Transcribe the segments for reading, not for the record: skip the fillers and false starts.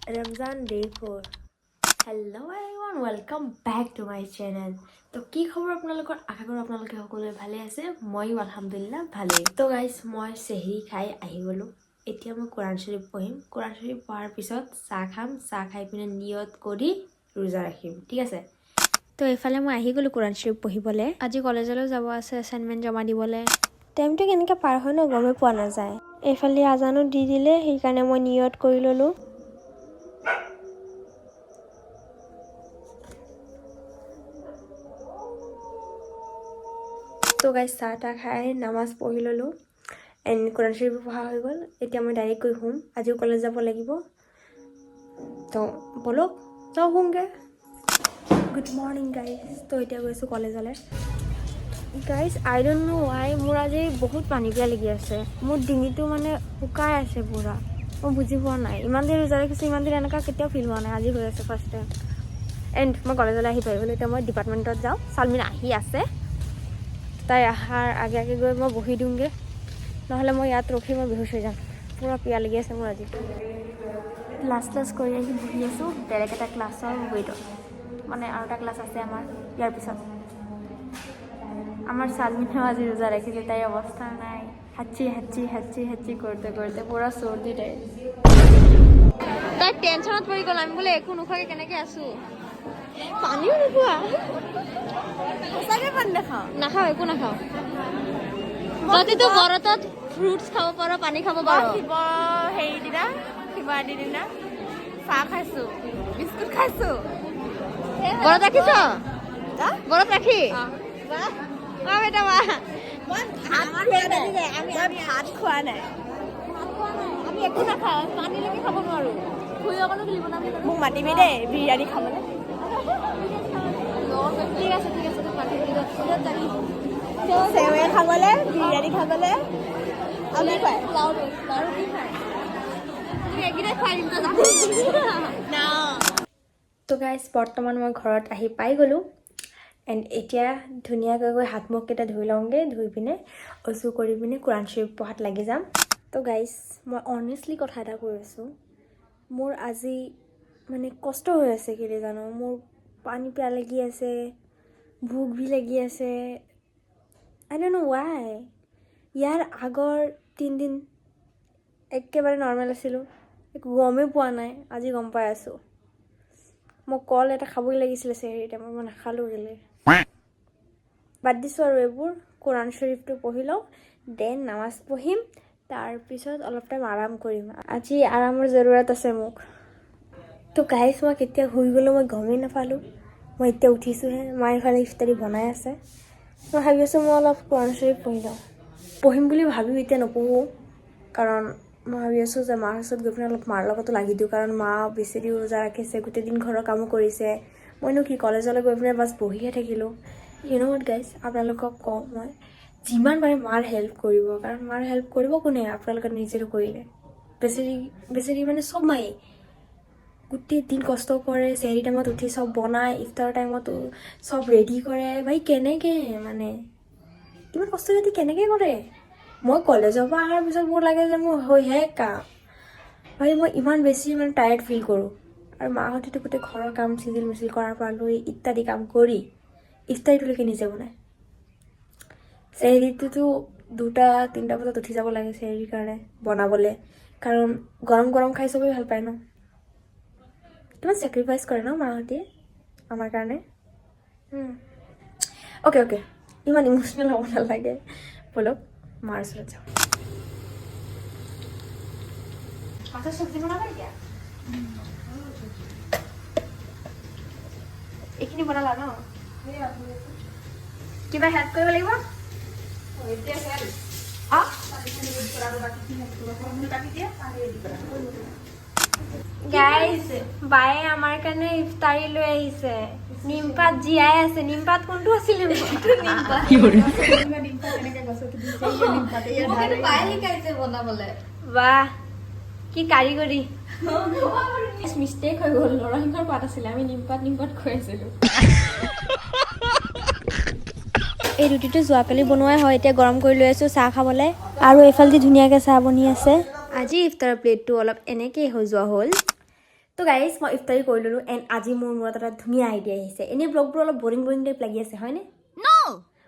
Ramzan day 4। Hello everyone, welcome back to my channel. তো কি খবৰ আপোনালোকৰ? আশা কৰোঁ আপোনালোকে সকলোৱে ভালে আছে। ময়ো আলহামদুলিল্লাহ ভালেই। তো গাইজ, মই চেহেৰি খাই আহি গ'লোঁ। এতিয়া মই কোৰাণ শ্বৰীফ পঢ়িম। কোৰাণ শ্বৰীফ পঢ়াৰ পিছত চাহ খাম। চাহ খাই পিনে নিয়ত কৰি ৰোজা ৰাখিম, ঠিক আছে? তো এইফালে মই আহি গ'লোঁ কোৰাণ শ্বৰীফ পঢ়িবলৈ। আজি কলেজলৈও যাব আছে এছাইনমেণ্ট জমা দিবলৈ। টাইমটো কেনেকৈ পাৰ হয় ন গমেই পোৱা নাযায়। এইফালে আজানো দি দিলে, সেইকাৰণে মই নিয়ত কৰি ল'লোঁ। তো গাইজ, চাহ তাহ খাই নামাজ পঢ়ি ল'লোঁ এণ্ড কোৰাণ শ্বৰীফো পঢ়া হৈ গ'ল। এতিয়া মই ডাইৰেক্ট গৈ শুম। আজিও কলেজ যাব লাগিব। তো ব'লক, যাওঁ শুমগৈ। Good morning guys. তো এতিয়া গৈছোঁ কলেজলৈ। Guys, I don't know why, মোৰ আজি বহুত পানী পিয়াহ লাগি আছে। মোৰ ডিঙিটো মানে শুকাই আছে পূৰা। মই বুজি পোৱা নাই। ইমান দেৰি ৰোজা ৰাখিছোঁ, ইমান দেৰি এনেকুৱা কেতিয়াও ফিল হোৱা নাই। আজি হৈ আছে ফাৰ্ষ্ট টাইম। এণ্ড মই কলেজলৈ আহি পাই গ'লোঁ। এতিয়া মই ডিপাৰ্টমেণ্টত যাওঁ। চালমিন আহি আছে। তাই অহাৰ আগে আগে গৈ মই বহি দিওঁগৈ, নহ'লে মই ইয়াত ৰখি মই বেহুচ হৈ যাম। পূৰা পিয়াহ লাগি আছে মোৰ আজি। ক্লাছ ক্লাছ কৰি আহি বহি আছোঁ বেলেগ এটা ক্লাছৰ ৱেইটত। মানে আৰু এটা ক্লাছ আছে আমাৰ ইয়াৰ পিছত। আমাৰ চালমিনেও আজি ৰোজা ৰাখিছে। তাইৰ অৱস্থা নাই, হাঁচি হাঁচি হাঁচি হাঁচি কৰোঁতে কৰোঁতে পূৰা চৰ্দি তাইৰ। তাই টেনশ্যনত পৰি গ'ল, আমি বোলে একো নোখোৱাকৈ কেনেকৈ আছোঁ। পানীও নোখোৱা? সঁচাকে পানী নাখাওঁ। নাখাওঁ, একো নাখাওঁ। তহঁতিতো বৰতত ফ্ৰুটছ খাব পাৰ, পানী খাব পাৰ। শিৱ হেৰি দিনা, শিৱৰাত্ৰিৰ দিনা চাহ খাইছো, বিস্কুট খাইছো। বৰত ৰাখিছ? বৰত ৰাখি মা বেটা মা। মই ভাত খোৱা নাই। মই ভাত খোৱা নাই। আমি একো নাখাওঁ, পানীলৈকে খাব নোৱাৰো। খুৰী অকণো খেলিব নামি। মোক মাতিবি দেই বিৰিয়ানী খাবলৈ। ঠিক আছে, ঠিক আছে, তোক মাতিম। যাবি? চেৱে খাবলৈ, বিৰিয়ানী খাবলৈ আৰু কি খুৱাই? আৰু কি খায়? এইকেইটাই খুৱাই দিম। তো গাইজ, বৰ্তমান মই ঘৰত আহি পাই গ'লোঁ এণ্ড এতিয়া ধুনীয়াকৈ গৈ হাত মুখকেইটা ধুই লওঁগৈ। ধুই পিনে অজু কৰি পিনে কোৰাণ শ্বৰীফ পঢ়াত লাগি যাম। তো গাইজ, মই অনেষ্টলি কথা এটা কৈ আছোঁ, মোৰ আজি মানে কষ্ট হৈ আছে। কেলৈ জানো? মোৰ পানী পিয়াহ লাগি আছে, ভোক ভি লাগি আছে। I don't know why. ইয়াৰ আগৰ 3 দিন একেবাৰে নৰ্মেল আছিলোঁ, একো গমেই পোৱা নাই। আজি গম পাই আছোঁ। মই কল এটা খাবই লাগিছিলে চেহেৰি টাইমত, মই নাখালোঁ কেলৈ। বাদ দিছোঁ আৰু এইবোৰ। কোৰাণ শ্বৰীফটো পঢ়ি লওঁ, then নামাজ পঢ়িম, তাৰপিছত অলপ টাইম আৰাম কৰিম। আজি আৰামৰ জৰুৰত আছে মোক। তো গাইজ, মই কেতিয়া শুই গ'লোঁ মই গমেই নাপালোঁ। মই এতিয়া উঠিছোঁহে। মায়ে ইফালে ইফতাৰী বনাই আছে। মই ভাবি আছোঁ মই অলপ কোৰাণ শ্বৰীফ পঢ়ি লওঁ। পঢ়িম বুলি ভাবিও এতিয়া নপঢ়োঁ, কাৰণ মই ভাবি আছোঁ যে মাৰ ওচৰত গৈ পিনে অলপ মাৰ লগতো লাগি দিওঁ, কাৰণ মা বেছি ৰোজা ৰাখিছে, গোটেই দিন ঘৰৰ কামো কৰিছে। মইনো কি, কলেজলৈ গৈ পিনে বাছ বহিহে থাকিলোঁ। You know what guys, আপোনালোকক কওঁ, মই যিমান পাৰে মাৰ হেল্প কৰিব, কাৰণ মাৰ হেল্প কৰিব কোনে, আপোনালোকে নিজে নকৰিলে? বেচেৰি বেচেৰি, মানে চব মায়ে গোটেই দিন কষ্ট কৰে, চেহেৰি টাইমত উঠি চব বনায়, ইফতাৰৰ টাইমতো চব ৰেডি কৰে। ভাই, কেনেকৈ মানে ইমান কষ্ট যদি কেনেকৈ কৰে? মই কলেজৰ পৰা অহাৰ পিছত মোৰ লাগে যে মোৰ হৈহে কাম। ভাই, মই ইমান বেছি মানে টায়াৰ্ড ফিল কৰোঁ। আৰু মাহঁতেতো গোটেই ঘৰৰ কাম চিজিল মিচিল কৰাৰ পৰা লৈ ইত্যাদি কাম কৰি ইফতাৰীটোলৈকে নিজে বনায়। চেহেৰিটোতো 2টা 3টা বজাত উঠি যাব লাগে চেহেৰিৰ কাৰণে বনাবলৈ, কাৰণ গৰম গৰম খাই চবেই ভাল পায় ন। কিমান চেক্ৰিফাইচ কৰে ন মাহঁতে আমাৰ কাৰণে। অ'কে অ'কে, ইমান ইম'চনেল হ'ব নালাগে। ব'লক, মাৰ ওচৰত যাওঁ। মাছৰ চব্জি বনাবা এতিয়া? এইখিনি বনালা ন? কিবা হেল্প কৰিব লাগিব? অঁ। গাইজ, বায়ে আমাৰ কাৰণে ইফতাৰী লৈ আহিছে। নিমপাত জীয়াই আছে। নিমপাত কোনটো আছিলে? শিকাইছে বনাবলে। বাহ, কি কাৰিকৰী! মিষ্টেক হৈ গ'ল, নৰসিংহৰ পাত আছিলে, আমি নিমপাত নিমপাত কৈ আছিলো। এই ৰুটিটো যোৱাকালি বনোৱাই হয়। এতিয়া গৰম কৰি লৈ আছোঁ চাহ খাবলৈ আৰু এইফালেদি ধুনীয়াকৈ চাহ বনি আছে। আজি ইফতাৰৰ প্লেটটো অলপ এনেকেই সজোৱা হ'ল। তো গাইজ, মই ইফতাৰী কৰি ল'লোঁ এণ্ড আজি মোৰ মূৰত এটা ধুনীয়া আইডিয়া আহিছে। এনেই ব্লগবোৰ অলপ বৰিং বৰিং টাইপ লাগি আছে, হয়নে?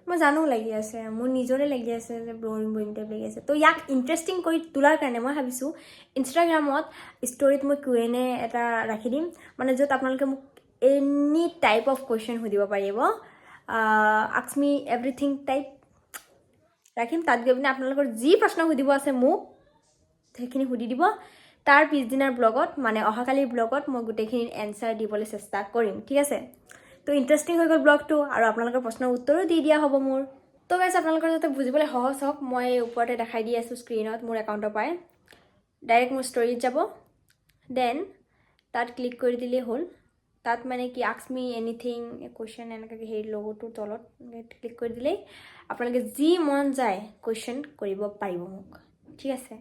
মই জানো লাগি আছে, মোৰ নিজৰে লাগি আছে যে বৰিং বৰিং টাইপ লাগি আছে। তো ইয়াক ইণ্টাৰেষ্টিং কৰি তোলাৰ কাৰণে মই ভাবিছোঁ ইনষ্টাগ্ৰামত ষ্টৰিত মই কিউ এন এ এটা ৰাখি দিম, মানে য'ত আপোনালোকে মোক এনি টাইপ অফ কুৱেশ্যন সুধিব পাৰিব। আস্ক মি এভৰিথিং টাইপ ৰাখিম। তাত গৈ পিনে আপোনালোকৰ যি প্ৰশ্ন সুধিব আছে মোক, সেইখিনি সুধি দিব। তাৰ পিছদিনাৰ ব্লগত, মানে অহাকালিৰ ব্লগত মই গোটেইখিনিৰ এনচাৰ দিবলৈ চেষ্টা কৰিম, ঠিক আছে? তো ইণ্টাৰেষ্টিং হৈ গ'ল ব্লগটো আৰু আপোনালোকৰ প্ৰশ্নৰ উত্তৰো দি দিয়া হ'ব মোৰ। তো গাইজ, আপোনালোকৰ যাতে বুজিবলৈ সহজ হওক, মই ওপৰতে দেখাই দি আছোঁ স্ক্ৰীণত। মোৰ একাউণ্টৰ পৰাই ডাইৰেক্ট মোৰ ষ্টৰিত যাব, then তাত ক্লিক কৰি দিলেই হ'ল। তাত মানে কি আস্ক মি এনিথিং কুৱেশ্যন এনেকৈ সেই লগ'টোৰ তলত ক্লিক কৰি দিলেই আপোনালোকে যি মন যায় কুৱেশ্যন কৰিব পাৰিব মোক, ঠিক আছে?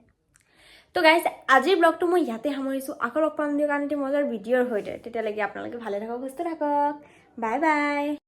তো গাইজ, আজিৰ ব্লগটো মই ইয়াতে সামৰিছোঁ। আকৌ লগ পাম দিয়ক আন এটি মজাৰ ভিডিঅ'ৰ সৈতে। তেতিয়ালৈকে আপোনালোকে ভালে থাকক, সুস্থ থাকক। Bye bye.